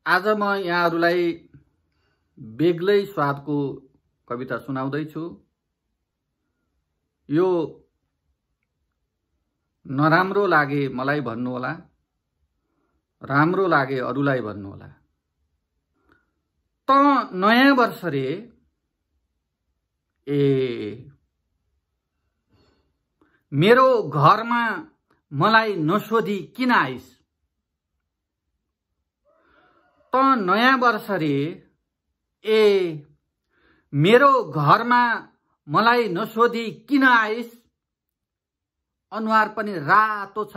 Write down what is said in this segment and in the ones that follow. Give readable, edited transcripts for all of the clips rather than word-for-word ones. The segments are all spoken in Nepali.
आज म यहाँहरूलाई बेग्लै स्वादको कविता सुनाउँदैछु। यो नराम्रो लागे मलाई भन्नुहोला, राम्रो लागे अरूलाई भन्नुहोला। त नयाँ वर्ष रे, मेरो घरमा मलाई नसोधी किन आइस? त नयाँ वर्ष रे, मेरो घरमा मलाई नसोधी किन आइस? अनुहार पनि रातो छ,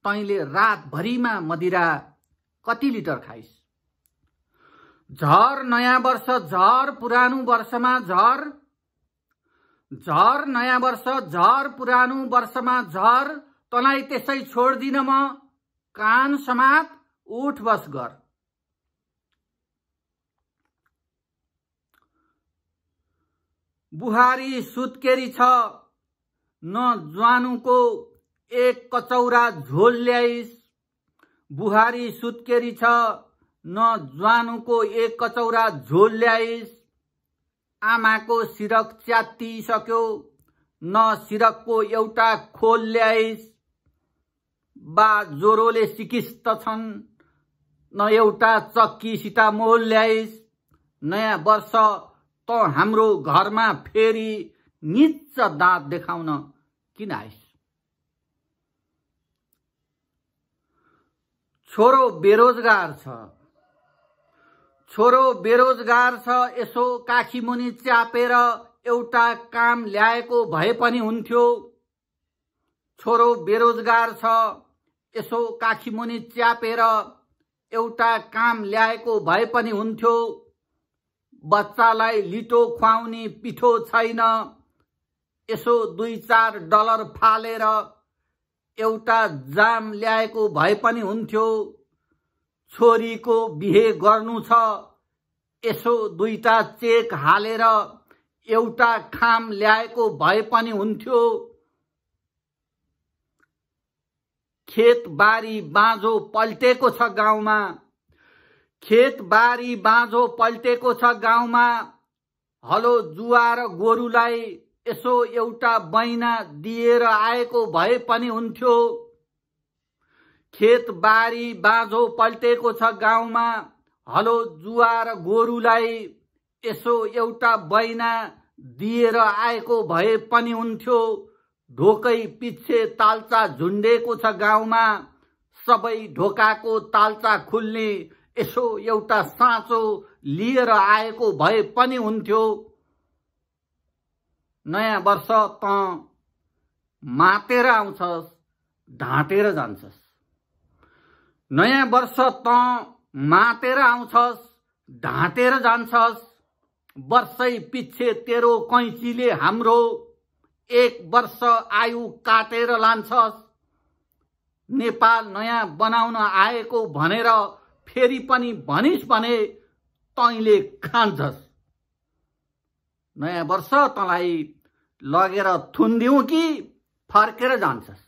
तैँले रातभरिमा मदिरा कति लिटर खाइस? झर नयाँ वर्ष झर पुरानो वर्षमा झर, झर नयाँ वर्ष झर पुरानो वर्षमा झर। तँलाई त्यसै छोड्दिन म, कान समात उठ बस गर। बुहारी सुत्केरी छ, न ज्वानुको एक कचौरा झोल ल्याइस। बुहारी सुत्केरी छ, न ज्वानुको एक कचौरा झोल ल्याइस। आमाको सिरक च्यात्तिसक्यो, न सिरकको एउटा खोल ल्याइस। बा ज्वरोले सिकिस्त छन्, न एउटा चक्की सिटामोल ल्याइस। नयाँ वर्ष त हाम्रो घरमा फेरि निच्च दाँत देखाउन किन आइस? छोरो बेरोजगार छ, छोरो बेरोजगार छ, यसो काखी मुनि च्यापेर एउटा काम ल्याएको भए पनि हुन्थ्यो। छोरो बेरोजगार छ, यसो काखी मुनि च्यापेर एउटा काम ल्याएको भए पनि हुन्थ्यो। बच्चालाई लिटो खुवाउने पिठो छैन, यसो 2-4 डलर फालेर एउटा जाम ल्याएको भए पनि हुन्थ्यो। छोरीको बिहे गर्नु छ, यसो 2टा चेक हालेर एउटा खाम ल्याएको भए पनि हुन्थ्यो। खेतबारी बाँझो पल्टेको छ गाउँमा, खेतबारी बाँझो पल्टेको छ गाउँमा। हलो जुवा र गोरुलाई यसो एउटा बैना दिएर आएको भए पनि हुन्थ्यो। खेतबारी बाँझो पल्टेको छ गाउँमा, हलो जुवा र गोरुलाई यसो एउटा बैना दिएर आएको भए पनि हुन्थ्यो। ढोकै पिच्छे ताल्चा झुन्डेको छ गाउँमा, सबै ढोकाको ताल्चा खुल्ने यसो एउटा साँचो लिएर आएको भए पनि हुन्थ्यो। नयाँ वर्ष त मातेर आउँछस्, ढाँटेर जान्छस्। नयाँ वर्ष त मातेर आउँछस्, ढाँटेर जान्छस्। वर्षै पिच्छे तेरो कैँचीले हाम्रो 1 वर्ष आयु काटेर लान्छस्। नेपाल नयाँ बनाउन आएको भनेर फेरि पनि भनिस् भने तैँले खान्छस्। नयाँ वर्ष तँलाई लगेर थुनिदिउँ कि फर्केर जान्छस्?